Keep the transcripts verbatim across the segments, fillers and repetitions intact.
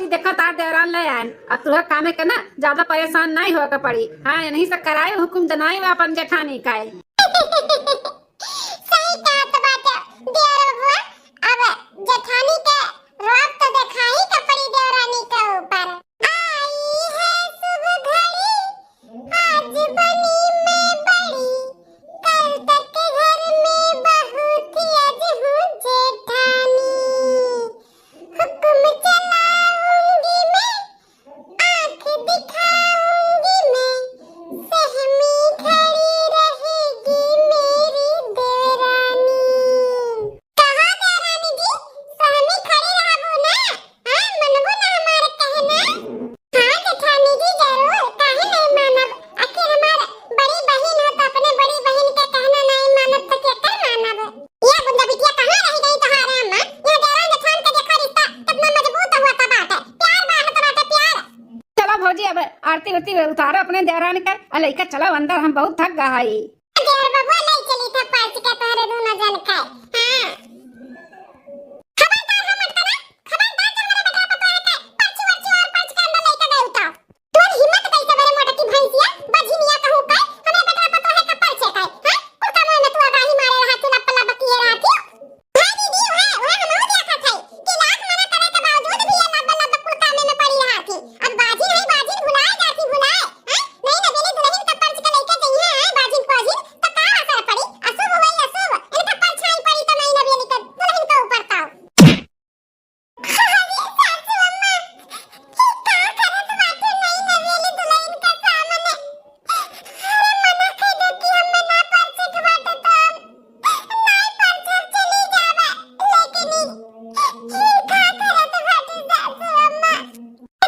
देखा तार देवरान ले आयन, अब तुहरा कामे के ना ज्यादा परेशान नाहीं होए के पड़ी। हाँ, यहीं से कराए हुकुम जनाए वा अपन जेठानी का। सही कहत बाटे देवर बबुआ, अब जेठानी के रोब तो देखाई के पड़ी देवरानी के ऊपर। आई है शुभ घड़ी, आज बनी मैं बड़ी, कल तक घर में बहू थी, आज हूँ जेठानी। हुक्म चलाऊंगी मैं, आंख दिखाऊंगी मैं, सहमी खड़ी रहेगी मेरी देवरानी। कहा देवरानी जी, सहमी खड़ी रहबू ना? हाँ, मनबू ना हमार कहना? हाँ जेठानी जी, जरूर, काहे नहीं मानब? आखिर हमार बड़ी बहिन हो, तो अपने बड़ी बहिन के कहना नहीं मानब, तो केकर मानब? ये गुंजा बिटिया कहाँ रह गई तोहार अम्मा? ये देवरान जेठान के देखो रिश्ता कितना मजबूत हुआ था बाटे। प्यार बढ़त बाटे, प्यार। चलो भौजी, अब आरती उरती उतारो अपने देवरान कर, आ लइका चलो अंदर, हम बहुत थक गए हई। देवर बबुआ, ले चली था पर्च के तोहरे दोनों जन खाए। हाँ। खबरदार हो मटकना, खबरदार जो हमरे बेटा पतोह के पर्च वर्च और पर्च के अंदर लेके गए तो। तोर हिम्मत कैसे बरे मोटकी भैंसिया, बझिनिया कहूँ के, हमरे बेटा पतोह के पर्च खाए, हाँ? कुल काम में तू अगाही मारे रहा, तू लप लप किए रहा थी। हाँ दीदी, वह, वह हमहू देखत है कि लाख मना करे के बावजूद भी ये लप लप कुल कामे में पड़ी रहा थी। अब बाजिन है, बाजिन भुलाए जाती, भुलाए, हाँ? नहीं ना बेली दुल्हन का पर्च के लेके जइहे, हाँ? बाजिन पाजिन, तो का असर पड़ी? अशुभ होई, अशुभ। इनका परछाई पड़ी तो नहीं ना बेली के दुल्हन के ऊपर तो। अरे सासू अम्मा, ई का करत बाटे नई नवेली दुल्हन के सामने? अरे मना कर दे कि हमें ना परछे के बाटे तो हम नाई परछे चली जावे, लेकिन ई, ई का करत बाटे सासू अम्मा?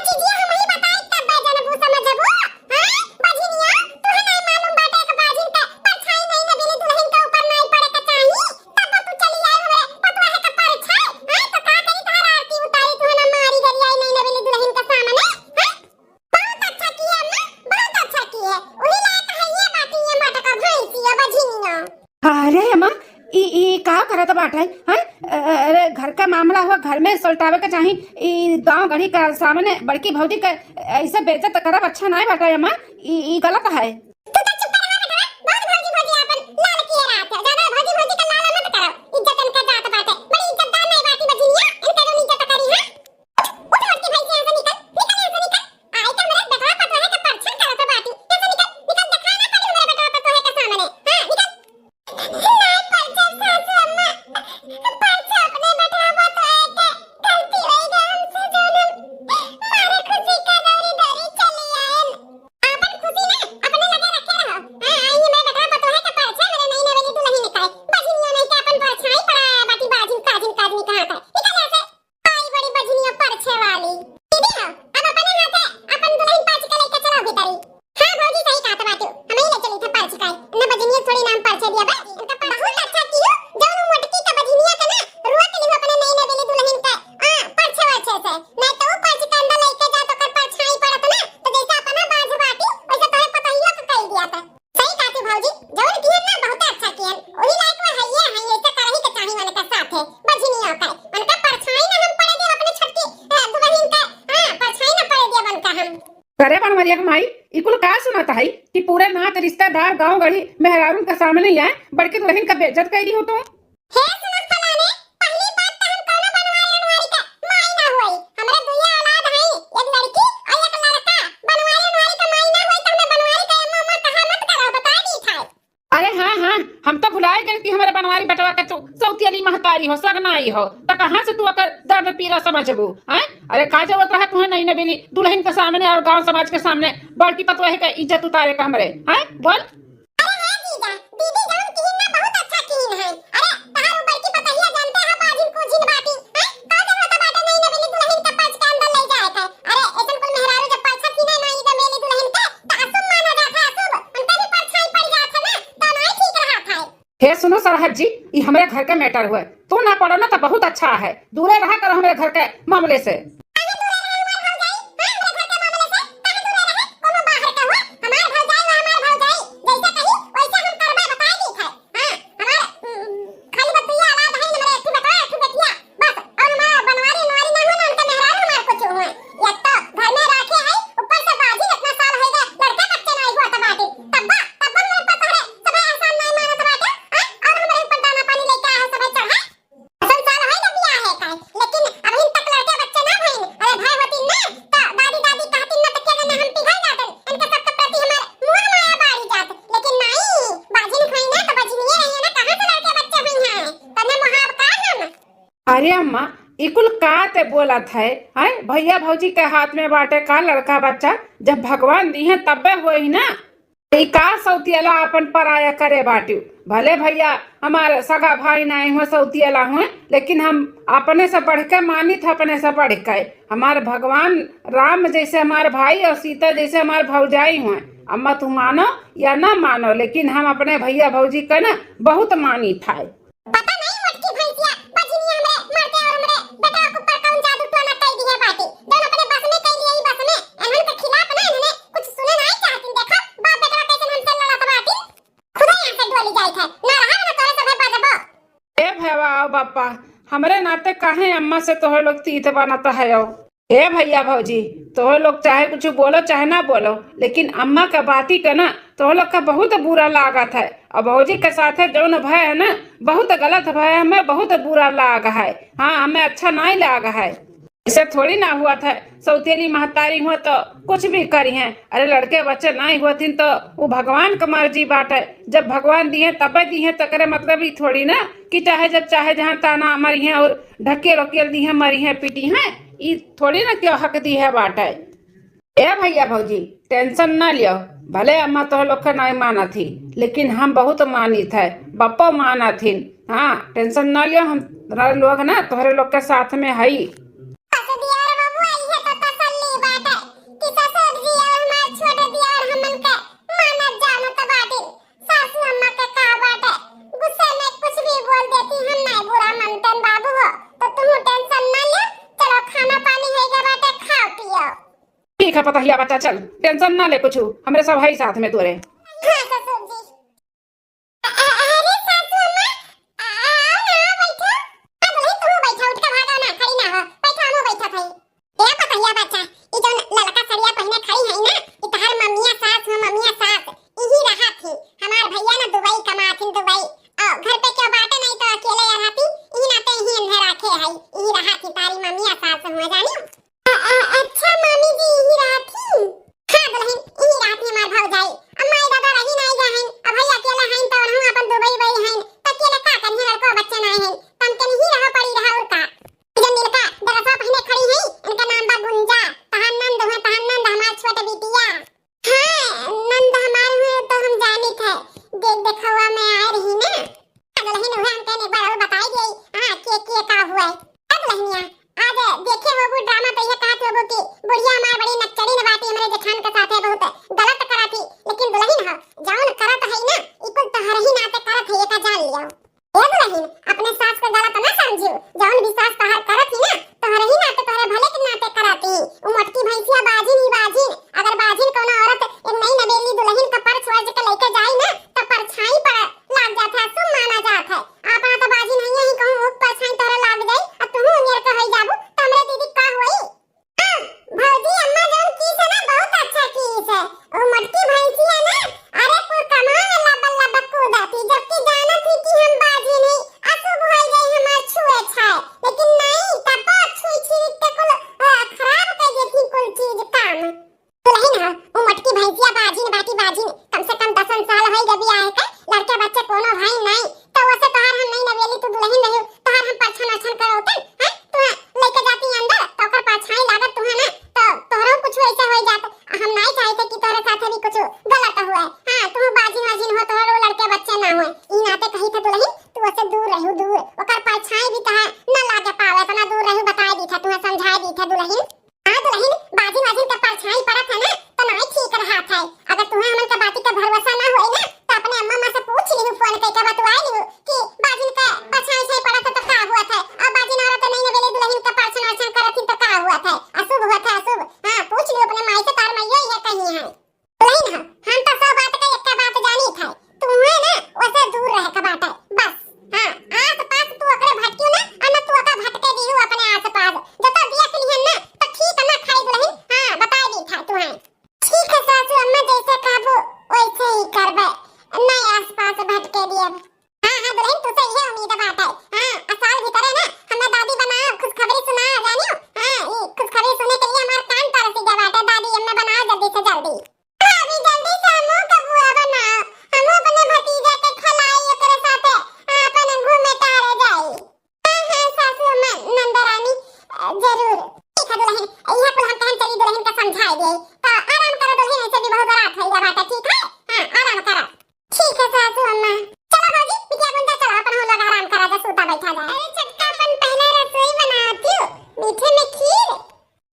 चिजिया हमही बताई तब जनबू समझबू, हाँ? बझिनिया, तुहे नाई मालूम बाटे एक बाझिन के परछाई नई नवेली दुल्हन के ऊपर नाई पड़े के चाही? तब तू चली आई हमरे पतोहे के परछाई, हाँ? तो का करी तोहर आरती उतारी, तुहे ना मारी गरियाई नई नवेली दुल्हन के सामने, हाँ? बहुत अच्छा किए अम्मा, बहुत अच्छा किए। उही लायक है ये बाटी, ये मटका भैंसिया बझिनिया। अरे अम्मा, ई, ई का करत बाटे, हैं? अ-, अरे घर का मामला हो, घर में सुलटावे के चाही। ई गाँव गढ़ी का सामने बड़की भौजी के ऐसे बेइज्जत करब अच्छा नाई बाटे अम्मा, ई, ई गलत है। तू तो चुप रहा बेटा, बहुत भौजी भौजी आपन लाल किए रहत है, ज्यादा भौजी भौजी का लाल मत करो, इज्जत इनका जात बाटे, बड़ी इज्जतदार नाई बाटी बझिनिया, इनका जो इज्जत करी है। उठ, उठ, उठ के भाई से यहाँ से निकल, निकल यहाँ से निकल। आई तो हमरे बेटवा पतोहे के परछन करत बाटी, यहाँ से निकल, निकल, दिखाई ना पड़ी हमरे बेटवा पतोहे के सामने। हाँ, निकल। नाई परछन सासू अम्मा, परछन अपने बेटवा पतोहे के, गलती हो गई हमसे, जौन हम मारे खुशी का दौरी दौरी चली आयन। आपन खुशी ना अपने लगे रखे रहो। हाँ, आई हमरे बेटवा पतोहे के परछन, हमरे नई नवेली दुल्हन का, बझिनिया नहीं के अपन परछाई पड़ा बाटी, बाझिन काझिन काझिन कहाँ का। निकल यहाँ से। आई बड़ी बझिनिया परछे वाली। दीदी हो, अब अपने हाथे अपन दुल्हन पाँच के लेके चलो भीतरी। हाँ भौजी, सही कहत बाटू, हम ही ले चली थे परछ का। न बझिनिया थोड़ी नाम परछे दिया बा। इनका पर बहुत अच्छा कियो, जौन मोटकी के बझिनिया के ना रोक लिहो अपने नई नवेली दुल्हन के, आ, परछे वरछे से। नहीं तो वो परछ के अंदर लेके जा तो कर परछाई पड़त ना, तो जैसे अपना बाझ बाटी, वैसे तोहे पतोहियो के कई दिया था। सही कहती भौजी, जौन किहन ना बहुते अच्छा किहन, वही लायक में हइये हैं, ऐसे करही के चाही उनके साथे, बझिनिया के। उनका परछाई ना हम पड़े देब अपने छोटकी, अ, दुल्हन के, हाँ, परछाई ना पड़े देब उनका हम। करे बनवरिया के माई, ई कुल का सुनत है कि पूरे नात रिश्तेदार गाँव गढ़ी मेहरारून के सामने आए, बड़की दुल्हन का बेइज्जत कइ दी हो तू? हे सुनत फलाने, पहली बात त हम कौनो बनवारी उनवारी के माई ना होई। हमरे दुइये औलाद हई, एक लड़की और एक लड़का। बनवारी उनवारी के माई ना होई त हमें बनवारी के अम्मा उम्मा कहा मत करो, बता दी था। अरे हाँ, हाँ, हम तो भुलाए गए कि हमारे बनवारी बेटवा के तू सौतियली महतारी हो, सगनाई हो, त कहाँ से तू ओकर दर्द पीरा समझबू, हैं? अरे का जरूरत रहा तुहे नई नवेली दुल्हन के सामने और गाँव समाज के सामने बड़की पतोहे के इज्जत उतारे के हमरे, हैं? बोल। अरे हाँ जीजा, दीदी जौन किहिन ना बहुत अच्छा किहिन है। अरे तहार ऊ बड़की पतोहिया जानते हो बाझिन कुझिन बाटी, हैं? का जरूरत बाटे नई नवेली दुल्हन के परछ के अंदर ले जाए के? अरे ऐसन कुल मेहरारू जब परछा किने नई नवेली दुल्हन के, त अशुभ माना जात है, अशुभ। उनका भी परछाई पड़ जात है ना, त नाई ठीक रहत है। हे सुनो सरहद जी, ई हमरे घर के matter हुए, तू ना पड़ो ना त बहुत अच्छा है, दूरे रहा करो हमरे घर के मामले से। काहे दूरे रहे हमार भौजाई? हाँ, हमरे घर के मामले से काहे दूरे रहे? कोनो बाहर का हुआ? हमार भौजाई वा हमार भौजाई। जैसे कही, वैसे हम करबे, बताए दी थे। हाँ, हमार, उम, खाली बस दुइये औलाद है, हमरे एक ठो बेटवा, एक ठो बेटिया। बस, और हमार बनवारी, नवारी ना हो ना, उनके मेहरारू हमार कुछ हुए। अरे अम्मा, ई कुल का ते बोलत है? हैं? भैया भौजी के हाथ में बाटे का लड़का बच्चा? जब भगवान दिहे तब्बे होई ना। ई का सौतियला अपन पराया करे बाटिउ? भले भैया हमार सगा भाई नाई हुए, सौतियला हुए, लेकिन हम अपने से बढ़ के मानित है, अपने से बढ़ के। हमार भगवान राम जैसे हमार भाई और सीता जैसे हमार भौजाई हुए। अम्मा तू मानो या ना मानो, लेकिन हम अपने भैया भौजी का ना बहुत मानित है। पता नहीं मोटकी भैंसिया बजनिया हमरे मरते और हमरे बेटवा के ऊपर कौन जादू टोना कई दिहे बाटी, जौन अपने बस में कई लिया, ई बस में। एनहन के खिलाफ ना एनहने कुछ सुने नहीं चाहतिन। देखो बाप बेटवा कैसे हमसे लड़त बाटी, खुदा यहाँ से डोली जाइत है, ना रहा ना तोरे सभे बजबो। ए भैया बापा, हमरे नाते काहे अम्मा से तोहर लोग तीत बनत है? ए भैया भौजी, तोहर लोग चाहे कुछ बोलो चाहे ना बोलो, लेकिन अम्मा का बाती का ना तोहर लोग का बहुत बुरा लागत है। और भौजी के साथे जौन भय है ना, बहुत गलत भय है, हमें बहुत बुरा लाग है। हाँ, हमें अच्छा नहीं लाग है। इसे थोड़ी ना हुआ था, सौतेली महतारी हुआ तो कुछ भी करी हैं। अरे लड़के बच्चे नहीं हुआ थिन तो वो भगवान का मर्जी बाटे। जब भगवान दिए तबे दिए, तो करे मतलब ई थोड़ी ना कि चाहे जब चाहे जहाँ ताना मरी हैं और ढकेल उकेल दिहे, मरिहे, पिटिहे, ई थोड़ी ना केहू हक दिहे बाटे। ए भैया भौजी, tension ना लियो, भले अम्मा तोह लोग के नहीं मानत ही, लेकिन हम बहुत मानित है, बप्पो मानत हिन। हाँ, tension ना लियो, हम तोहरे लोग ना तोहरे लोग के साथ में हई। बस दियार बाबू, इहे तो तसल्ली बाटे कि ससुर जी और हमार छोट दियार हमन के मानत जानत बाटिन। सासू अम्मा के का बाटे, गुस्से में कुछ भी बोल देती, हम नहीं बुरा मनतन बाबू हो, तो तुम tension ना लियो। चलो खाना पानी है गया बाटे, खाओ पियो। ठीक है पतहिया बच्चा, चल tension ना ले कुछ, हमरे सब है साथ में तोरे। हाँ ससुर जी। अ-, अ-, अरे सासू अम्मा, आ-, आओ ना, बैठो। आ दुल्हन, तुम बैठो, उठ के भागो ना, खड़ी ना हो, बैठो, हमहू बैठत हई। ए पतहिया बच्चा, ई जौन ललका सड़िया पहिने खड़ी है ना, ई तहार ममिया सास हो, ममिया सास। इही रहत ही। हमार भैया ना दुबई कमाथिन, दुबई। आ घर पे क्यों बाटे नहीं तो अकेले या रहती, इही नाते इही अंधे राखे है। इही रहत ही, तारी ममिया सास हो, जानी। अ-, अ-, अच्छा मामी जी, इही रहत ही? हाँ दुल्हन, इही रहत ही हमार भौजाई। अम्मा ई दादा रही नहीं गए हैं, अब भाई अकेले हैं तो उनहु अपन दुबई बई हैं, तो अकेले का करिए, लड़को बच्चे नहीं हैं, तो हमके नहीं रहा पड़ी रहा और का। जब नीलका ड्रेसवा पहिने खड़ी है, इनका नाम बा गुंजा। तहार नंद हुए, तहार नंद हमार छोट बिटिया। हाँ, नंद हमार हुए तो हम जानित है, देख देखवा में आए रही ना। दुल्हन हुए हमके एक बार और बताई गई, हाँ, के के का हुआ है। अब दुल्हनिया, आज देखे होबू ड्रामा तो ये कहत होबू कि बुढ़िया हमार बड़ी नकचड़ी न बाटी, हमरे जेठान के साथे बहुत गलत करत ही, लेकिन दुल्हन हो, जौन करत है ना, ई कुल तोहरे ही नाते करत है, एका जान लियो। ए दुल्हन, अपने सास के गलत ना समझियो, जौन भी सास तोहार करत ही ना, तोहरे ही नाते, तोहरे भले के नाते करत ही। उ मोटकी भैंसिया बाजिन ही बाजिन, अगर बाजिन कौनो औरत एक नई नवेली दुल्हन का पर्स वर्ज के लेके जाई ना, तो परछाई पर लाग जात है, अशुभ माना जात है। आपन तो बाजिन है, यही कहूँ ऊपर परछाई तोहरे लाग जाई, अब तुहू उम्र के होई जाबू, तो हमरे दीदी का होई? भौजी, अम्मा जौन कीस है ना, बहुत अच्छा कीस है। उ मोटकी भैंसिया ना, अरे कुल कमाए लबल लबक कूदत ही, जबकि जानत ही कि हम बाजिन ही, अशुभ होई जाई हमार छुए छाए, लेकिन नहीं, तब छुई छीट के कुल, अ, खराब कर देती कुल चीज काम। दुल्हन हो, उ मोटकी भैंसिया बाजिन बाटी बाजिन, कम से कम दसन साल होई गए बियाह के, लड़के बच्चे कोनो भाई नहीं, तो वैसे तोहार हम नहीं नवेली, तू दुल्हन रही, तोहार हम परछन अरछन करौतन, हैं? तू लेके जाती अंदर, तो ओकर परछाई लागत तुहे ना, तो तोहरो कुछ ऐसे हो जात। हम नहीं चाहते कि तोहरे साथे भी कुछ गलत हुए। हाँ, तू बाजिन वाजिन हो, तोहरो लड़के बच्चे ना हुए, ई नाते कही थे दुल्हन, तू वैसे दूर रहू, दूर, ओकर परछाई भी तोहे न लागे पावे, इतना दूर रहू, बताए दी थे, तुहे समझाए दी थे दुल्हन। हाँ दुल्हन, बाजिन वाजिन के परछाई पड़त है ना, तो नाई ठीक रहत है। अगर तुम्हें हमन के बाती के भरोसा ना होई ना, तो अपने अम्मा माँ से पूछ लिहू, फोन करके बतवाई लिहू कि बाजिन के परछाई उछाई पड़त है तो का हुआ था, और बाजिन औरत नहीं नवेली दुल्हन के परछन वरछन करत ही तो का हुआ था, अशुभ हुआ था, अशुभ। हाँ, पूछ लिहू अपने माई से, तार माइयो ये कही है। दुल्हन हो, हम तो सब बात का एक बात जानी था, तुम्हें ना वैसे दूर रहे का बात है, बस। हाँ, आस पास तू ओकरे भटकियो ना, और ना तू ओका भटके दिहू अपने आस पास। जो तो देख लिहन ना, तो समझाई दे। तो आराम करो दुल्हन, ऐसे भी बहुत रात होइ गया बाटे, ठीक है? हाँ, आराम करो। ठीक है सासू अम्मा। चलो भौजी, बिटिया गुंजा चलो, अपन हम लोग आराम करा जा, सूता बैठा जाए। अरे छोटका, अपन पहले रसोई बनाती हूँ, मीठे में खीर।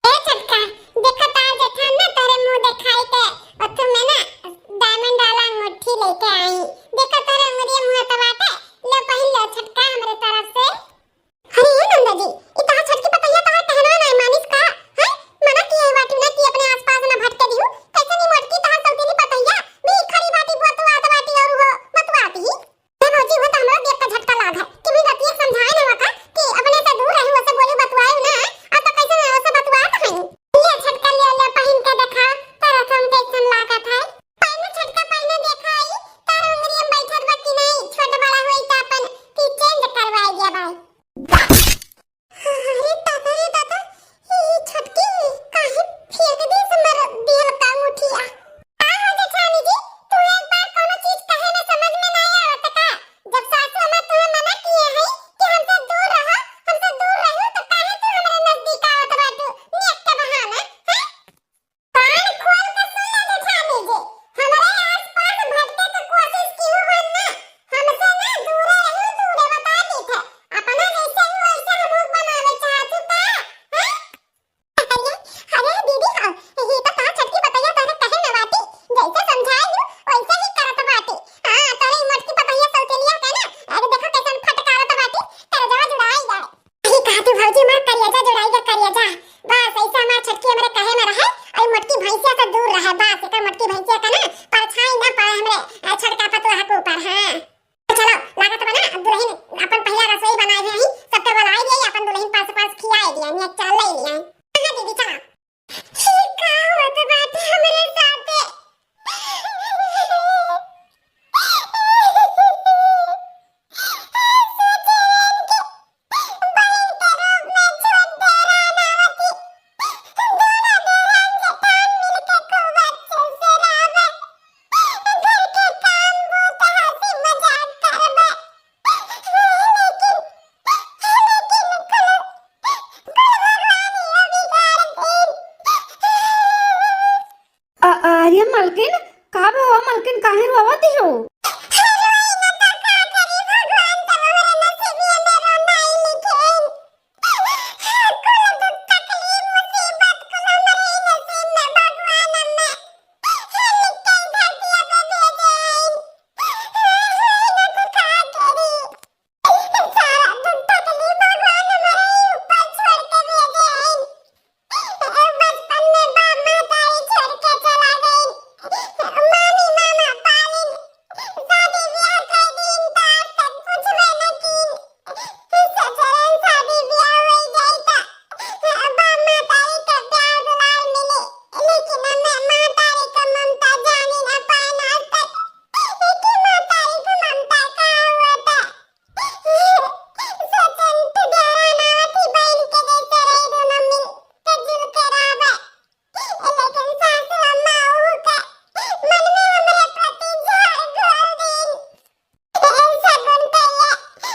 ए छोटका, देखो तार जेठान ना तोरे मुंह देखाई के ओथु में ना डायमंड वाला अंगूठी लेके आई। देखो तोरे अंगुरिया मुंह तो बाटे, लो पहिन लो छोटका हमरे तरफ से। अरे ए नंदा जी, ई तोहार छोटकी पतोहिया तोहार कहना ना मानिस का? हैं? मना किए बाटी ना कि अपने आसपास ना भटके दिहू। कैसे नी मोटकी तोहार सौतीनी पतोहिया भी खड़ी बाटी बतुआत बाटी और वो बतुआती ही। ए भौजी, वो तो हमरो देख के झटका लाग है कि मैं रतिया समझाए ना वका कि अपने से दूर रही, वसे बोली बतुआए ना, और तो कैसे वसे बतुआत है। ले झटका ले, ले पहिन के देखा, तारा हम कैसन लागत है। पहिने झटका पहिने देखा आई, तारा उंगलिया में बैठत बा कि नहीं, छोट बड़ा होई त अपन की चेंज करवाए गया भाई। अरे दादा रे दादा, ई छोटकी काहे फेंक दी हमर दियल का अंगूठिया? का हो जेठानी जी, तू एक बार कोनो चीज कहे में समझ में नहीं आवत का? जब सासू अम्मा तुम्हें मना किए हैं कि हमसे दूर रहो, हमसे दूर रहो, तो काहे तू हमरे नजदीक आवत बाटू? नेक के बहाना, हैं? कान खोल के सुन ले जेठानी जी, हमरे आसपास भटके के कोशिश की हो ना, हमसे ना दूरे रही, दूरे बता दी थे। अपना जैसे ही वैसे हम लोग बनावे चाहती था, हैं? अरे, अरे दीदी, हाँ, ये तो कहा छोटकी पतैया तोरे कहे न बाटी, जैसे समझाई हूँ, वैसे ही करत बाटी। हाँ, तोरे ई मोटकी पतैया सौतेलिया के ना, अरे देखो कैसन फटकारत बाटी, तेरे जवा जुड़ाई जाए। यही कहती भौजी, हमार करियाजा जुड़ाई गा करियाजा। बस ऐसे हमार छोटकी हमरे कहे में रहे, और मोटकी भैंसिया से दूर रहे। बस एकर मोटकी भैंसिया का ना परछाई ना पड़े हमरे, अ, छोटका पतोहा के ऊपर। हाँ। तो चलो, लागत बा ना, अब दुल्हन अपन पहिला रसोई बनाए हैं, सबके बुलाए दिए, अपन दुल्हन पास पास खियाए दिए, निया चाल ले लिए। हाँ दीदी, चलो। ई का होत बाटे हमरे साथे? अ-, अरे मलकिन, का भवा मलकिन, काहे रोवत हो? सारा दुख तकलीफ भगवान हमारे ऊपर छोड़ के भेजे हैं। बचपन में बाप महतारी छोड़ के चला गई। मामी मामा पालिन, शादी ब्याह कर दिन, तो आज तक कुछ भी न की। ससुरन शादी ब्याह हो जाई त बाप महतारी के प्यार दुलार मिले, लेकिन हमें महतारी के ममता जानी न पाए आज तक। कि महतारी के ममता का होता। सोचन तू डेरा ना थी, बहन के जैसे रही दोनों मिल के जुल के रहबे। लेकिन सासु अम्मा ओहू के मन में हमरे प्रति झाड़ घोल दीन। ए सगुन कइले,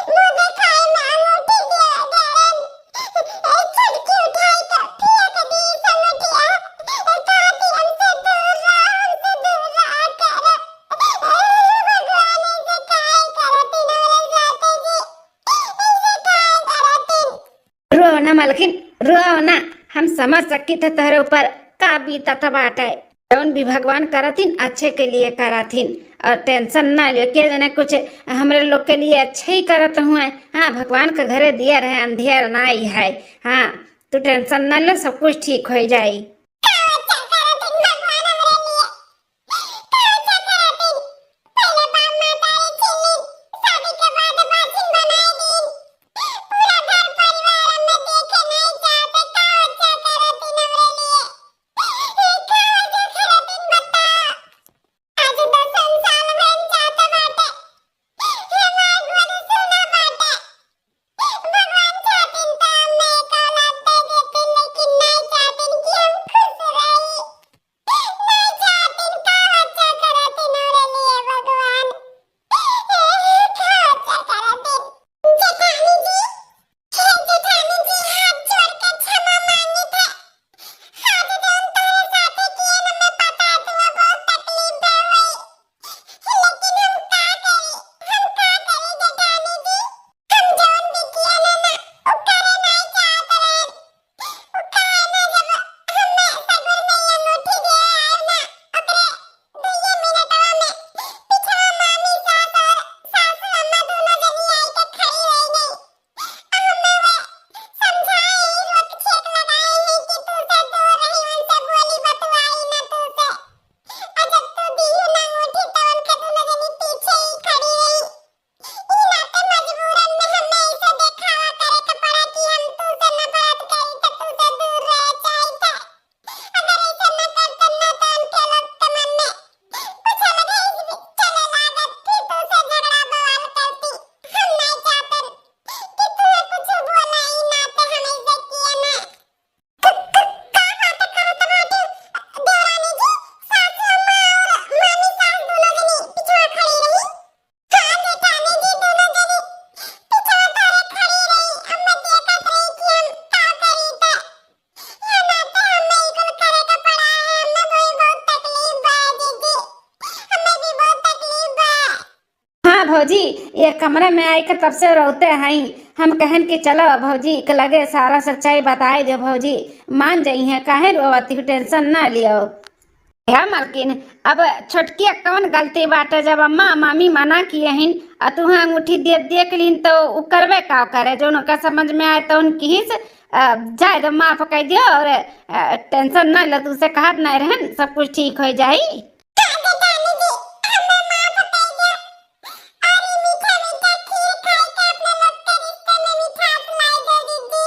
मुँह देखाई में अंगूठी दिया गरन। ए छोटकी उठाई के फेंक दी संगठिया। ए कहती, "हमसे दूर रह, हमसे दूर रह कर।" ए भगवान, ऐसे काहे करती नवरे साथे जी? ऐसे काहे करती? रो ना मलकिन, रो ना, हम समझ सकित है तोहरे ऊपर का बीतत बाटे। जौन भी भगवान करथिन, अच्छे के लिए करथिन, और tension ना लियो, के जने कुछ हमरे लोग के लिए अच्छे ही करत हुए। हाँ, भगवान के घरे दिया रहे, अंधियर नाई है। हाँ, तू tension ना ले, सब कुछ ठीक हो जाई। का अच्छा करथिन भगवान हमरे लिए? का अच्छा करथिन? पहले बाप महतारी छीन लीन, शादी के बाद बाझिन बनाए दीन। पूरा घर परिवार हमें देखे नहीं चाहते, का अच्छा करथिन हमरे लिए? ये का अच्छा करथिन बता? आज दसन साल बन जात बाटे, हमार गोरी सुना बाटे। भगवान चाहतिन त हमें एक औलाद दे देतिन, लेकिन नहीं चाहतिन कि हम भौजी, ये कमरे में आइके तब से रोते हईं। हम कहन कि चलो भौजी के लगे सारा सच्चाई बताए दो भौजी, मान जइहें, काहे रोवत हो, tension ना लियो। या मलकिन, अब छोटकी कौन गलती बाटे, जब अम्मा मामी मना किए हिन, आ तू अंगूठी दे, देख लीन तो उ करबे का करे, जौन ओकर समझ में आए तौन किहिस, अ, जाए दो, माफ कइ दियो और, अ, tension ना ले, तू से कहत नहीं रहन, सब कुछ ठीक होइ जाई। का जेठानी जी, हमें माफ कइ दियो। अरे मीठा मीठा खीर खाए के अपने लोग के रिश्ते में मिठास लाई दे दीदी।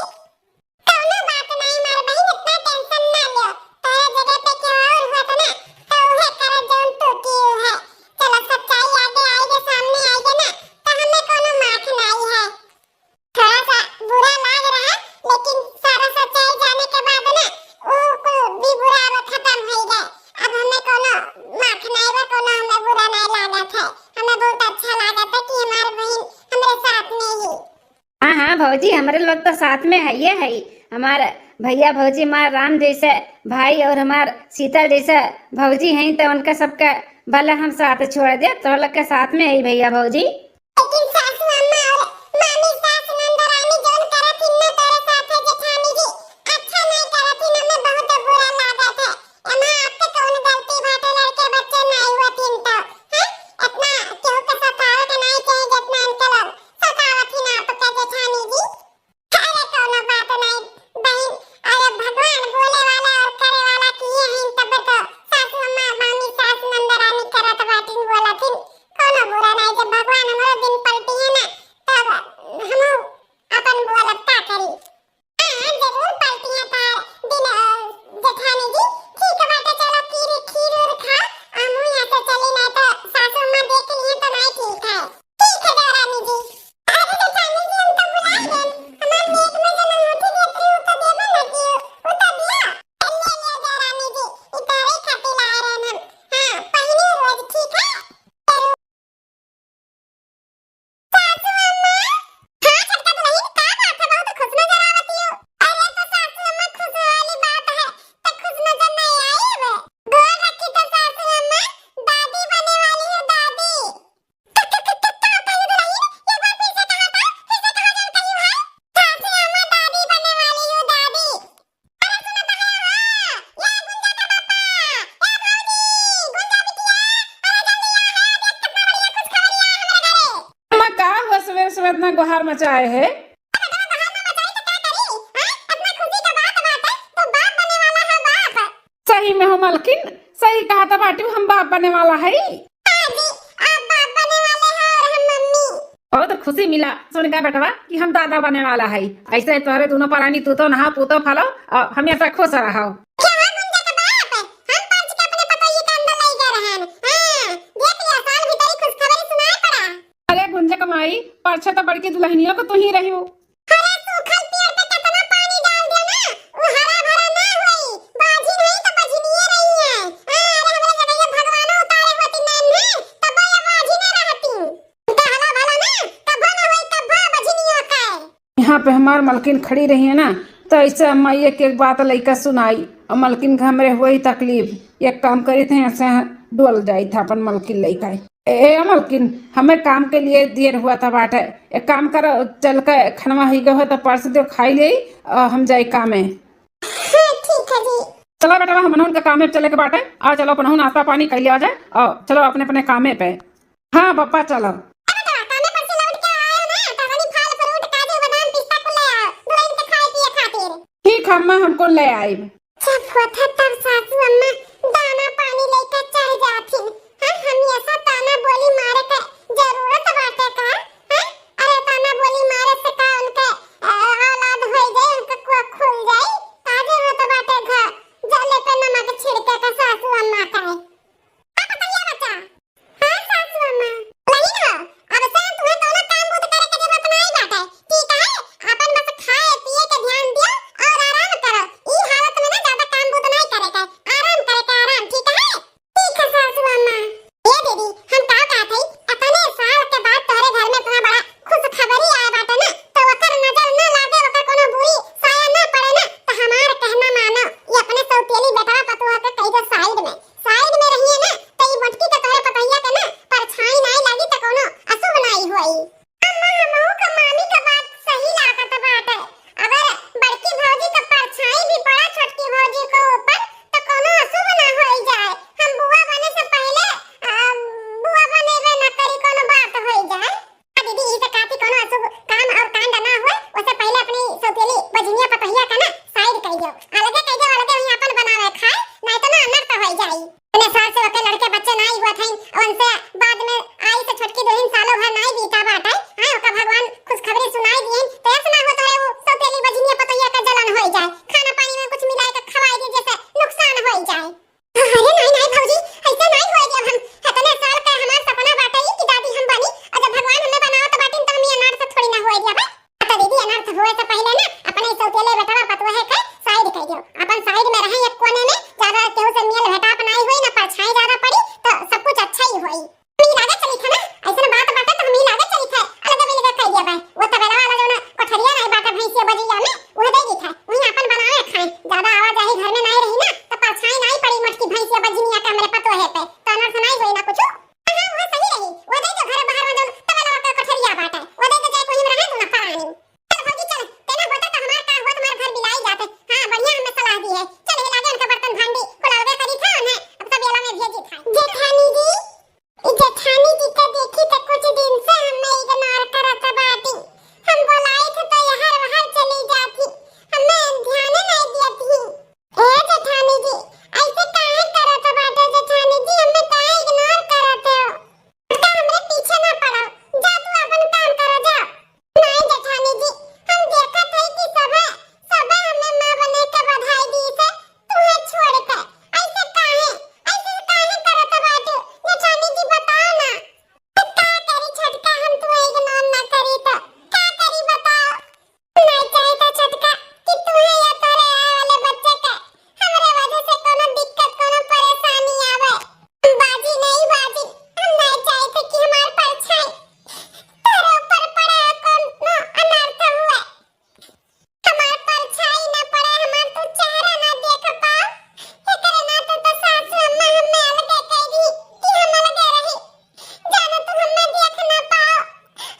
कौनो बात नाई मार बहिन, इतना tension ना लो। तोरा जगह पे केहू और हुआ था ना, तो उहे करत जौन तू की है। चलो सच्चाई आगे आई गे, सामने आई गे ना, तो हमें कौनो माफ नाई है। थोड़ा सा बुरा लाग रहा, लेकिन सारा सच्चाई जाने के बाद ना, उ कुल भी बुरा अब खत्म हो गए। अब हमें कोनो माफ नहीं बा, कोनो हमें बुरा नहीं लागत है। हमें बहुत अच्छा लागत है कि हमार बहिन हमरे साथ में ही। हाँ, हाँ भौजी, हमरे लोग तो साथ में है, ये है हमार भैया भौजी, हमार राम जैसे भाई और हमार सीता जैसे भौजी हैं, तो उनका सबका भले हम साथ छोड़ दे, तो लोग के साथ में है भैया भौजी। लेकिन सासू अम्मा और मामी सास नंदरानी जौन करत हिन ना तोरे साथे जेठानी जी, अच्छा नहीं करत हिन, हमें बहुत बुरा लागत है। एमा आपके कौन गलती बाटे, लड़के बच्चे नहीं हुए थिन तो, हैं? इतना केहू के सतावे के नहीं चाहिए जितना इनके लोग सतावत हिन आपके जेठानी जी। अरे कौनो बात नहीं बहिन, अरे भगवान बोले वाला और करे वाला किए हैं, तब तो सासू अम्मा मामी सास नंदरानी करत बाटिन बोलथिन, कौनो बुरा नहीं, जब भगवान हमरो दिन पलटी है ना, तब हम अपन बोलब का करी। हाँ, जरूर पलटी है तार दिन, अ, जेठानी जी। ठीक बाटे, चलो खीर, खीर उर खा, हम यहाँ से चली, नहीं तो सासू अम्मा देख लिए तो नहीं ठीक है। ठीक है देवरानी जी। अरे जेठानी जी, हम तो भुला गए। हमार नेक में जब अंगूठी देत रही, उ तो देबे न कियो। उ तो दिया। ले लिया देवरानी जी, ई तोरे खातिर लाए रहन हम। हाँ, पहिने रोज, ठीक है? जरूर। सासू अम्मा। हाँ, छोटका दुल्हन, का बात है? बहुत खुश नजर आवत हो। अरे तो सासू अम्मा, खुश वाली बात है, तो खुश नजर नहीं आई अब। गोर रखी तो सासू अम्मा, दादी बने वाली हो, दादी। अम्मा, का हुआ, सवेरे सवेरे इतना गोहार मचाए है? सही में हो मलकिन, सही कहा था बाटी, हम बाप बने वाला है। हाँ जी, आप बाप बने वाले हैं और हम मम्मी। बहुत खुशी मिला सुन के बेटवा कि हम दादा बने वाला है। ऐसे तोहरे दोनों परानी, तू तो नहा, पूतो फलो और हमेशा खुश रहो। क्या है गुंजा के बाप? हम पाँच के अपने पतोहिए के अंदर ले गए रहन। हाँ, देख लिया, साल भीतर ही खुशखबरी सुनाए पड़ा। अरे गुंजा के माई, पाछे तो बड़की दुल्हनिया को तू ही रही हो। अरे सूखल पेड़ पे कितना पानी डाल दिया ना, वो हरा भरा ना होई, बाझिन होई तो बझिनिये रही है। हाँ, अरे हमरे जगह ये भगवानो उतारे होती नैन है, तब ये बाझिने रहती। कहला भला ना, कभो ना होई, कभो बझिनियो का। यहाँ पे हमार मलकिन खड़ी रही है ना, तो ऐसे अम्मा एक एक बात लइका सुनाई, और मलकिन के हमरे हुई तकलीफ। एक काम करी थे, ऐसे डोल जाई था अपन मलकिन लइका। ए, ए मलकिन, हमें काम के लिए देर हुआ था बाटे, एक काम करो, चल के खनवा ही गए हो तो परस दो, खाई ले, और हम जाई कामे। हाँ, ठीक है जी। चलो बेटा, हमनहुन के कामे पे चले के बाटे, और चलो अपनहु नाश्ता पानी कर लिया जाए, और चलो अपने अपने कामे पे। हाँ पप्पा, चलो। अरे बेटा, कामे पर से लौट के आयो ना, तो तनी फल फ्रूट, काजू बादाम पिस्ता कुल ले आओ, दुल्हन के खाए पिए खातिर। ठीक है अम्मा, हमको ले आइब। जब होत है तब सासू अम्मा दाना पानी लेके चढ़ जाथिन। हाँ, हमेशा ताना बोली मारे के जरूरत बाटे का? हाँ, अरे ताना बोली मारे से का उनके, अ, औलाद होई जाई, उनके कोख खुल जाई? काजे होत बाटे घर, जले पे नमक छिड़के का सासू अम्मा का है। अब बताइए बच्चा, हाँ सासू अम्मा। बहिन हो, अब से तुम्हें कौनो काम बूत करे के जरूरत नहीं बाटे, ठीक है? अपन बस खाए पिए के ध्यान दियो और आराम करो। ई हालत में ना ज्यादा काम बूत नहीं करे के, आराम करे के, आराम, ठीक है? ठीक है सासू अम्मा। ए दीदी, हम का कहत हई, इतने साल आई। इतने साल से ओके लड़के बच्चे नाई हुआ थे, उनसे बाद में आई से छोटकी दुल्हन सालों भर नाई बीता बाटे। हाँ, ओका भगवान खुशखबरी सुनाई दिए, तो ऐसा ना हो तोरे वो सौतेली बजनिया पतोहिया का जलन होई जाए, खाना पानी में कुछ मिलाए के खवाई दे, जैसे नुकसान होई जाए। अरे नाई, नाई भौजी, ऐसे नाई होए देब हम। इतने साल का हमार सपना बाटे ई कि दादी हम बनी, और जब भगवान हमें बनावत बाटिन, तो हम ई अनाथ से थोड़ी ना होए देब। तो दीदी, अनाथ होए से पहले ना अपने सौतेले बेटवा पतोहे के side कर दियो, अपन side में रहे एक कोने में, ज्यादा केहू से मेल भेटाप नाई होई, ना परछाई ज्यादा पड़ी, तो सब कुछ अच्छा ही होई। हम ई लागे चली थे ना, ऐसन बात बाटे तो हम ई लागे चली थे, अलग अलग कर दिया बा। वो तबेला वाला जो ना कोठरिया नहीं बाटे भैंसिया बजिया में, वो दे दी थे, वहीं अपन बनावे खाए, ज्यादा आवाजाही घर में नहीं रही ना, तो परछाई नहीं पड़ी मोटकी भैंसिया बजनिया के हमरे पतोहे पे, तो अनर्थ नहीं होई ना कुछ। हाँ, वो सही रही, वो दे दो घर बाहर में जो तबेला वाला कोठरिया बाटे, वो दे दो जाए कोई में रहे तू ना परानी। चल भौजी चल, तेना होता तो हमार का हुआ, तुम्हारे घर बिलाई जाते। हाँ, बढ़िया हमें सलाह दी है। चल, ये लागे उनका बर्तन भांडी कुल अलगे करी था, उन्हें अब सब येला में भेजी था। जेठानी जी, ई जेठानी जी का देखी तो कुछ दिन से हमें ignore करत बाटी। हम बोलाई थे तो यहर वहर चली जाती, हमें ध्यान नहीं दियत ही। ए जेठानी जी, ऐसे काहे करत बाटे जेठानी जी, हमें काहे ignore करत हो? बेटा, हमरे पीछे ना पड़ो, जा तू अपन काम करो, जा। नहीं जेठानी जी, हम देखत हई कि सबे, सबे हमें माँ बने के बधाई दी से, तुम्हें छोड़ के। ऐसे काहे, ऐसे काहे करत बाटू? जेठानी जी बताओ ना। तो का करी छोटका, हम तुम्हें ignore ना करी तो का करी बताओ? नहीं चाहे तो छोटका कि तुम्हें या तोरे आए वाले बच्चे के हमरे वजह से कोनो दिक्कत, कोनो परेशानी आवे। बाजी नहीं बाजी, हम नहीं चाहते कि हमार परछाई तोरे ऊपर पड़े, कोनो अनर्थ हुए। हमार परछाई न पड़े, हमार तू चेहरा न देख पाओ। एकरे नाते तो सासू अम्मा हमें अलगे कह दी कि हम अलगे रही। जानो तू हमें देख न पाओ,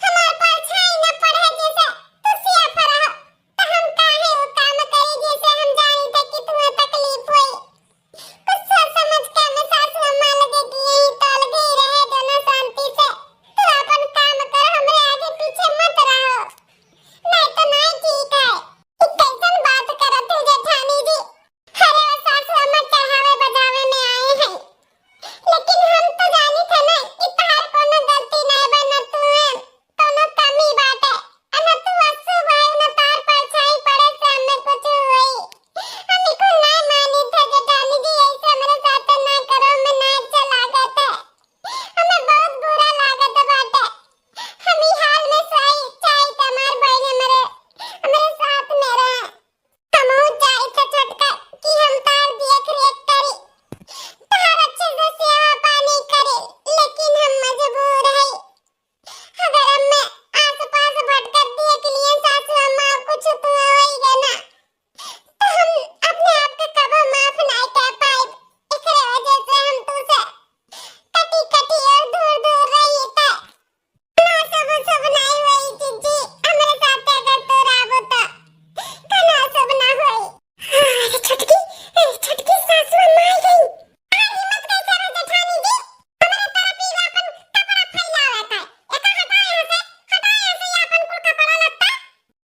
हमार परछाई न पड़े, जैसे तू सिया पर रहो। तो हम काहे वो काम करी, जैसे हम जानी थे कि तुम्हें तकलीफ हुई। कुछ सोच समझ के हमें सासू अम्मा लगे कि यहीं तो अलगे ही रहे, दोनों शांति से। तू अपन काम कर, हमरे आगे पीछे मत रहो, नहीं तो नहीं ठीक है। ई कैसन बात करत हो जेठानी जी? अरे वो सासू अम्मा चढ़ावे बजावे में आए हैं, लेकिन हम तो जानी थे ना कि तहार कोनो गलती नहीं बा, न तू है कोनो कमी बाटे। अन तू अस्सु भाई न तार परछाई पड़े से हमें कुछ हुई। हम इको ना मानी थे जेठानी जी, ऐसे हमरे साथ ना करो, हमें ना अच्छा लागत है, हमें बहुत बुरा लागत बाटे। हम ई हाल में सही चाही त हमार बहिन हमरे, हमरे साथ में रहे। हमहू चाही थे छोटका कि हम तार देख रेख करी, तार अच्छे से सेवा पानी करी, लेकिन हम मजबूर है। अगर हमें आसपास भटकत देख लिए सासू अम्मा, कुछ तो होइगा ना, तो हम अपने आप के कबो माफ नहीं कर पाए। एकरे वजह से हम तू से कटी कटी और दूर दूर रही था। ना शुभ शुभ नहीं हुई जीजी, हमरे साथ अगर तू रहबो तो, तो ना शुभ ना हुई। अरे छोटकी, ए छोटकी, सासू अम्मा आ गई। आ हिम्मत कैसे हो जेठानी जी? हमरे तरफ ही अपन कपड़ा फैलावत है। एका हटा यहाँ से, हटा यहाँ से ये अपन कुल कपड़ा लत्ता।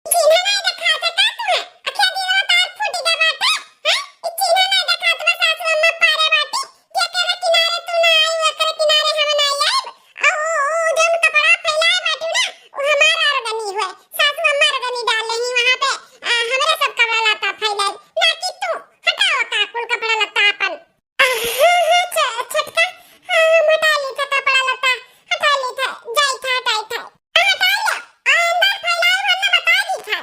चिन्हा नहीं देखात है का तुम्हें? अखिया दीवा तार फूटी का बाटे, हैं? ई चिन्हा नहीं देखात बा सासू अम्मा पारे बाटी। जेकरे किनारे तू ना आई, ओकरे किनारे हम ना आइब। आ ऊ, ऊ जौन कपड़ा फैलाए बाटू ना, ऊ हमार आरगनी हुए। सासू हमार आरगनी डाल रही वहाँ पे। आ, हमरे सब कपड़ा लत्ता फैलाए, ना कि तू। हटाओ का कुल कपड़ा लत्ता अपन। आ, हाँ, हाँ, छ-, छोटका, हाँ, हम हटा ली था कपड़ा लत्ता, हटा ली था, जाई था, हटाई था। आ, हटाई लो। आ, अंदर फैलाए वरना बता दी था।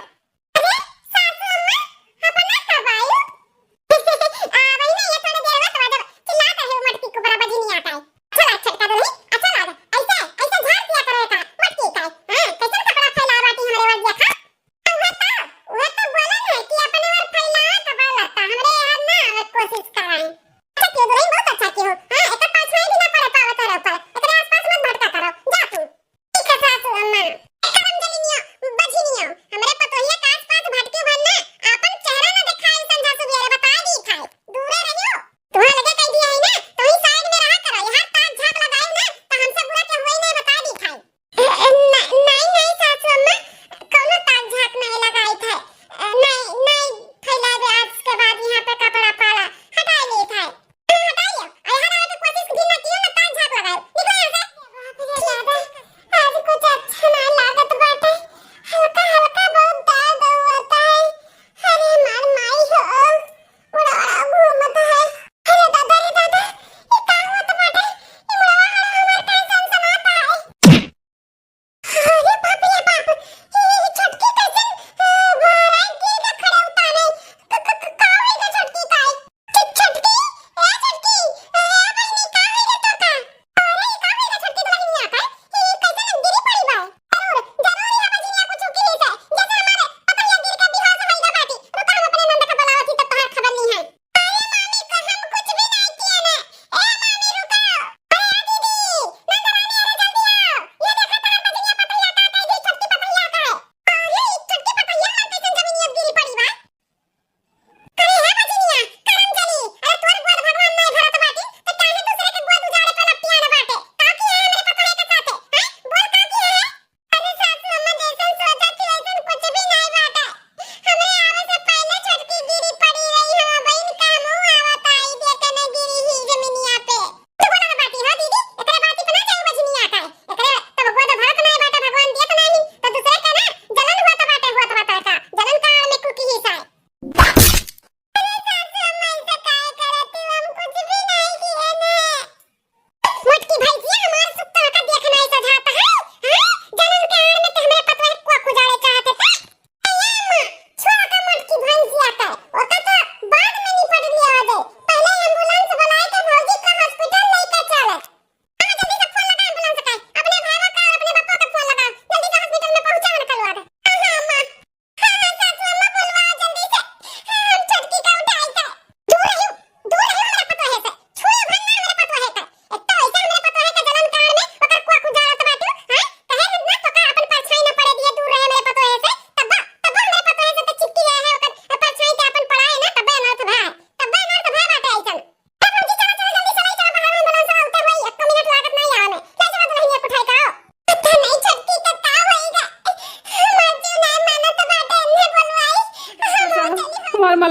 अरे, सासू अम्मा, अपना कब आयु? आ, वही ना, ये थोड़ी देर में तो जब चिल्लात रहे, मटकी कुबरा बजी नहीं आता है। अच्छा लाग छोटका दुल्हन, अच्छा लाग। ऐसे, ऐसे झाड़ दिया करो एका, मटकी का। हाँ, कैसन कपड़ा फैला बाटी हमरे वर देखा? उहे तो, उहे तो बोले ना कि अपने वर फैला कपड़ा लत्ता, हमरे यार ना आवे कोशिश कराए। अच्छा, क्यों दुल्हन बहुत अच्छा की हो। हाँ, एकर परछाई भी ना पड़े पावे तोरे ऊपर। एकरे आसपास मत भटका करो। जा तू। ठीक है सासू अम्मा। ए करम जलिनियो, बझिनियो, हमरे पतोहिया के आसपास भटके भर ना, आपन चेहरा ना दिखाई संझा सुबेरे बता दी खाए। दूरे रहियो। तुहां लगे कह दिया है ना, तो ही side में रहा करो। यहाँ ताक झांक लगाई ना, तो हमसे बुरा के हुए नहीं बता दी खाए। ए, ए, न-, नहीं, नहीं सासू अम्मा, कौनो ताक झांक नहीं लगाई थे। ए, नहीं, नहीं फैलावे आज के बाद यहाँ पे कपड़ा पाड़ा। हटा ली थे। हाँ, हटाई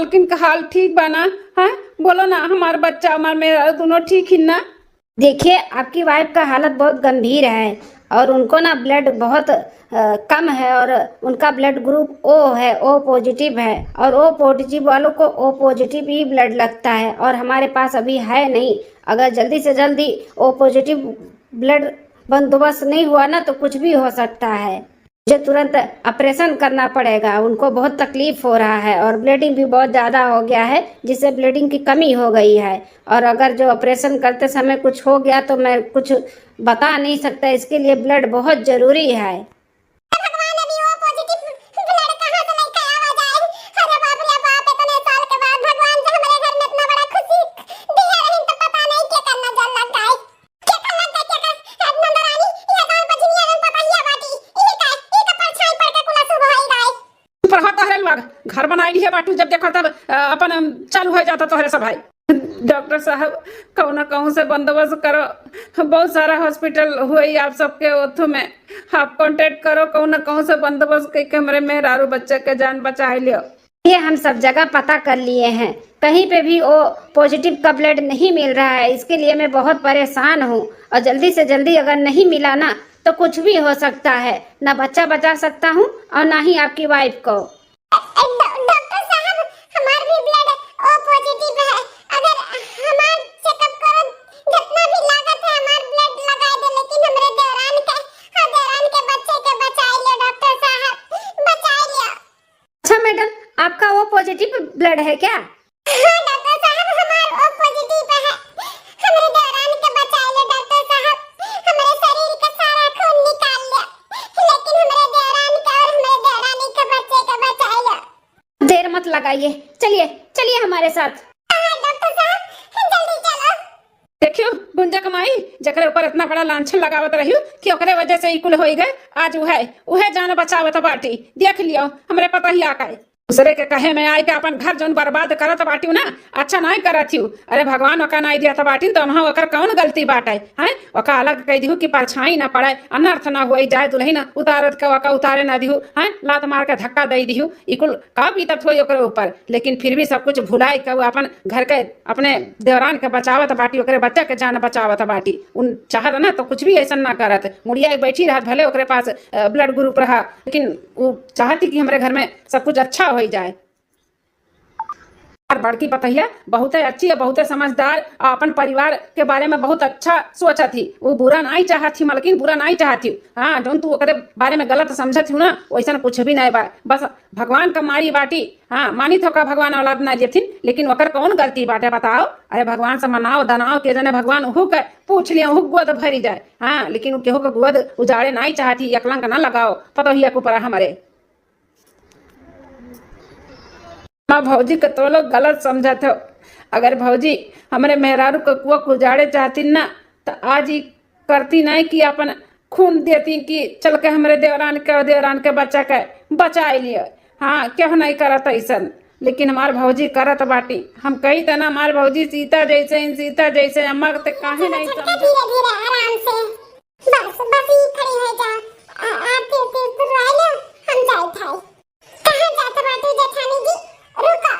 लेकिन का हाल ठीक बा ना? हाँ, बोलो ना, हमार बच्चा, हमार मेहरारू दोनों ठीक ही ना? देखिए, आपकी वाइफ का हालत बहुत गंभीर है और उनको ना ब्लड बहुत, अ, कम है और उनका ब्लड ग्रुप ओ है, ओ पॉजिटिव है, और ओ पॉजिटिव वालों को ओ पॉजिटिव ही ब्लड लगता है और हमारे पास अभी है नहीं। अगर जल्दी से जल्दी ओ पॉजिटिव ब्लड बंदोबस्त नहीं हुआ ना, तो कुछ भी हो सकता है। मुझे तुरंत ऑपरेशन करना पड़ेगा, उनको बहुत तकलीफ हो रहा है और ब्लीडिंग भी बहुत ज़्यादा हो गया है, जिससे ब्लीडिंग की कमी हो गई है। और अगर जो ऑपरेशन करते समय कुछ हो गया तो मैं कुछ बता नहीं सकता, इसके लिए ब्लड बहुत ज़रूरी है। भगवान, अभी वो पॉजिटिव ब्लड कहाँ से लेके आवा जाए? अरे बाप रे बाप, इतने साल के बाद भगवान जो हमारे घर में इतना बड़ा खुशी दिए रही, तो पता नहीं के करना जल लग गए। के करना, के, के कर, नंदरानी, ये गांव बजनिया में पता ही बाटी, ये का, ये का परछाई पड़ के कुला शुभ होई गए। चुप रहो तोहरे लोग, घर बनाई लिए बाटू, जब देखो तब, अ, अपन, अम, चालू हो जाता तोहरे सब भाई। डॉक्टर साहब, कौन कहूँ से बंदोबस्त करो, बहुत सारा हॉस्पिटल हुई आप सबके ओथू में, आप कॉन्टैक्ट करो, कौन कहूँ से बंदोबस्त करके हमरे मेहरारू बच्चा के जान बचाए लियो। ये हम सब जगह पता कर लिए हैं, कहीं पे भी ओ पॉजिटिव का ब्लड नहीं मिल रहा है। इसके लिए मैं बहुत परेशान हूँ और जल्दी से जल्दी अगर नहीं मिला ना, तो कुछ भी हो सकता है, ना बच्चा बचा सकता हूँ और ना ही आपकी वाइफ को। डॉ-, डॉक्टर साहब, हमार भी ब्लड ओ पॉजिटिव है। अगर हमार चेकअप करो, जितना भी लागत है, हमार ब्लड लगा दे, लेकिन हमरे देवरान के, हाँ, देवरान के बच्चे के बचाई लियो डॉक्टर साहब, बचाई लियो। अच्छा मैडम, आपका ओ पॉजिटिव ब्लड है क्या? हाँ डॉक्टर साहब, हमार ओ पॉजिटिव है। हमरे देवरान के बचाई लियो डॉक्टर साहब, हमरे शरीर का सारा खून निकाल लियो, लेकिन हमरे देवरान का और हमरे देवरानी के बच्चे के बचाई लियो। देर मत लगाइए, चलिए, चलिए हमारे साथ। हाँ डॉक्टर साहब, जल्दी चलो। देखियो गुंजा कमाई, जकरे ऊपर इतना बड़ा लांछन लगावत रहियो कि ओकरे वजह से ई कुल होई गए, आज उहे, उहे जान बचावत बाटी। देख लियो, हमरे पता ही आका है। दूसरे के कहे में आए के अपन घर जौन बर्बाद करत बाटियो ना, अच्छा नाई करत हियो। अरे भगवान ओका नाई दिया बाटिन, तो वहाँ ओकर कौन गलती बाटे? हैं? ओका अलग कह दिहु कि परछाई ना पड़े, अनर्थ ना होई जाए, दुल्हन उतारत के ओका उतारे ना दिहु, हैं? लात मार के धक्का दे दिहु, ई कुल का बीतत होई ओकरे ऊपर? लेकिन फिर भी सब कुछ भुलाई के वो अपन घर के, अपने देवरान के बचावत बाटी, ओकरे बच्चा के जान बचावत बाटी। उन चाहत ना तो कुछ भी ऐसा ना करत, मुड़िया के बैठी रहत, भले ओकरे पास, अ, ब्लड ग्रुप रहा, लेकिन वो चाहती कि हमरे घर में सब कुछ अच्छा होई जाए। और बड़की पतहिया बहुते अच्छी है, बहुते समझदार, और अपन परिवार के बारे में बहुत अच्छा सोचत ही। वो बुरा नाई चाहत ही, मलकिन बुरा नाई चाहत ही। हाँ, जौन तू ओकरे बारे में गलत समझत ही ना, वैसन कुछ भी नाई बा। बस भगवान का मारी बाटी। हाँ, मानित हो का भगवान औलाद ना देथिन, लेकिन ओकर कौन गलती बाटे बताओ? अरे भगवान से मनाओ, दनाओ के जने भगवान उहू के पूछ लिया, उहू गोद भरी जाए। हाँ, लेकिन उ केहू के गोद उजाड़े नाई चाहत ही, एकलंक ना लगाओ पतोहिया के ऊपर हमरे। माँ भौजी के तो लोग गलत समझत हो। अगर भौजी हमरे मेहरारू के कुआ उजाड़े चाहती ना, तो आज ही करती नहीं कि अपन खून देती कि चल के हमरे देवरान के और देवरान के बच्चा के बचाए लिए। हाँ, क्यों नहीं करत ऐसन? लेकिन हमार भौजी करत बाटी। हम कही त ना, हमार भौजी सीता जैसे हैं, सीता जैसे। अम्मा के ते काहे नहीं समझ? धीरे धीरे आराम से। बस, बस ई खड़ी हो जा। आ, आरती उरती उतरवा लो, हम जाए थाई। कहाँ जात बाटू जेठानी जी? रुको,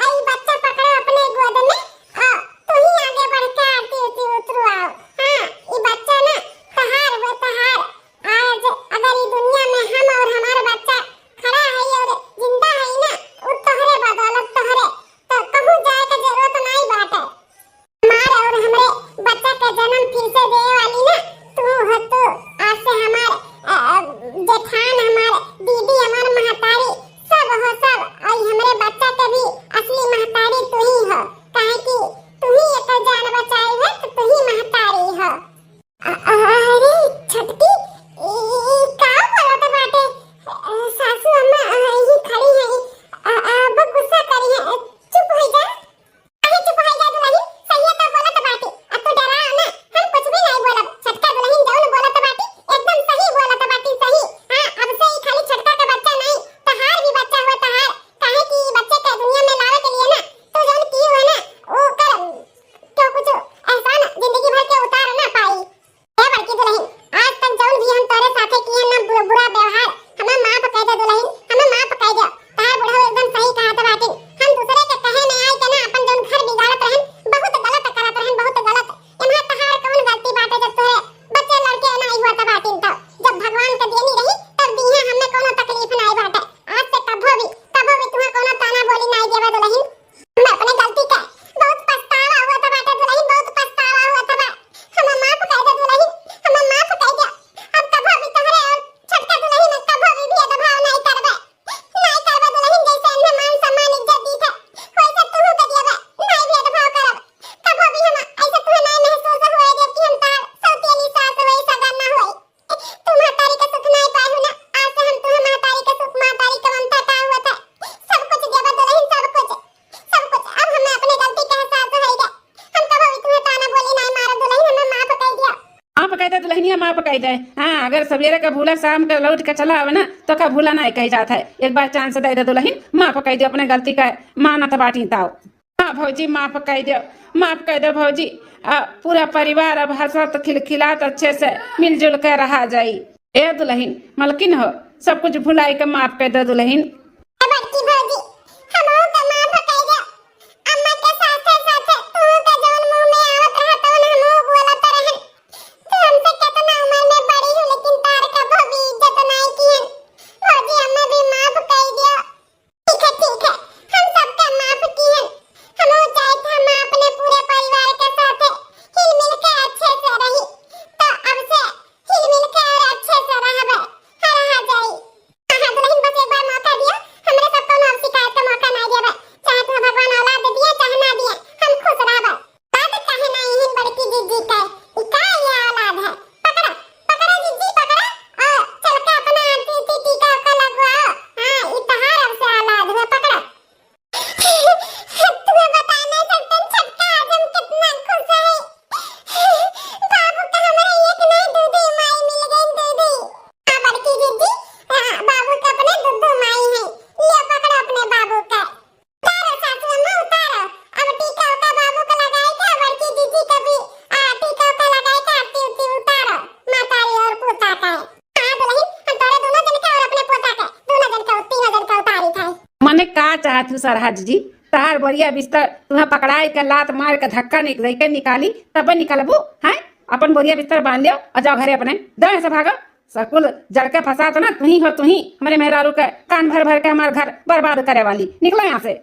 आई बच्चा पकड़ो अपने गोद में। आ, तू ही आगे बढ़ के आरती उरती उतरवाओ। हाँ, ई बच्चा ना तहार हुए तहार। आज अगर ई दुनिया में हम और हमार बच्चा खड़ा है और जिंदा है ना, वो तोहरे बदौलत तोहरे, तो कहूँ जाए के जरूरत नहीं बाटे। हमार और हमरे बच्चा के जन्म फिर से देवे वाली ना तू हो, तू आज से हमार, अ, अ, जेठान, हमार दीदी, हमार महतारी, सब हो सब। और हमरे बच्चा के भी माफ कइ दे। हाँ, अगर सवेरे का भूला शाम के लौट के चला आवे ना, तो का भूला नाहीं कही जात है। एक बार chance दे दे दुलहिन, माफ कइ दे, अपने गलती का मानत बाटी ताओ। हाँ भौजी, माफ कइ दे, माफ कइ दे भौजी। आ, पूरा परिवार अब हँसत खिलखिलात अच्छे से मिलजुल के रहा जाई। ए दुलहिन, मलकिन हो, सब कुछ भुलाई के माफ कइ दे दुलहिन। ए बड़की भौजी, हमहू के माफ कइ दे। अम्मा के साथे साथे तू के जौन मुँह में आवत रहा तौन हमहू बोलत रहन। तू हमसे केतना उम्र में बड़ी हो, लेकिन तार कबो भी इज्जत नाहीं किहन। भौजी, हमें भी माफ कइ दियो। ठीक है, ठीक है, हम सबका माफ किहन। हमहू चाहत हम अपने पूरे परिवार के साथे हिल मिल के अच्छे से रही। तो अब से हिल मिल के और अच्छे से रहबे, हर रहा जाई। हाँ, हाँ, दुलहिन, बस एक बार मौका दियो, हमरे सब कौनो अब शिकायत का मौका ना देबे। चाहे तुम्हें भगवान औलाद दे दिए, चाहे ना दिए, हम खुश रहबे। बात काहे ना यही बड़की जीजी का, ई का ये औलाद है? पकड़ा, पकड़ा जीजी, पकड़ा, और चल के अपना आरती उरती टीका उका लगवाओ। हाँ, ई तहार अब से औलाद है, पकड़ा। तुम्हें बताना सकतन छोटका, आज हम कितना खुश है। बाबू का हमारे एक नहीं दो दो माई मिल गई, दो दो। हाँ, बड़की जीजी, हाँ, बाबू का अपने दो दो माई है। लियो, पकड़ो अपने बाबू का। उतारो सासू अम्मा, उतारो। अब टीका उका बाबू का लगाए के, बड़की जीजी का भी, आ, टीका उका लगाए के, आरती उरती उतारो। मातारी और पोता का है। हाँ दुलहिन, हम तोरे दोनों जन के और अपने पोता के, दोनों जन के, तीनों जन के उतारी थे। मने का चाहत हूँ सरहज जी, तहार बोरिया बिस्तर तुहें पकड़ाई के लात मार के धक्का निक-, दे के निकाली, तब निकलबू, हैं? अपन बोरिया बिस्तर बांध लियो और जाओ घरे अपने, दे से भागो। सकुल जड़ के फंसात ना तुही हो, तुही हमरे मेहरारू के कान भर भर के हमार घर बर्बाद करे वाली। निकलो यहाँ से।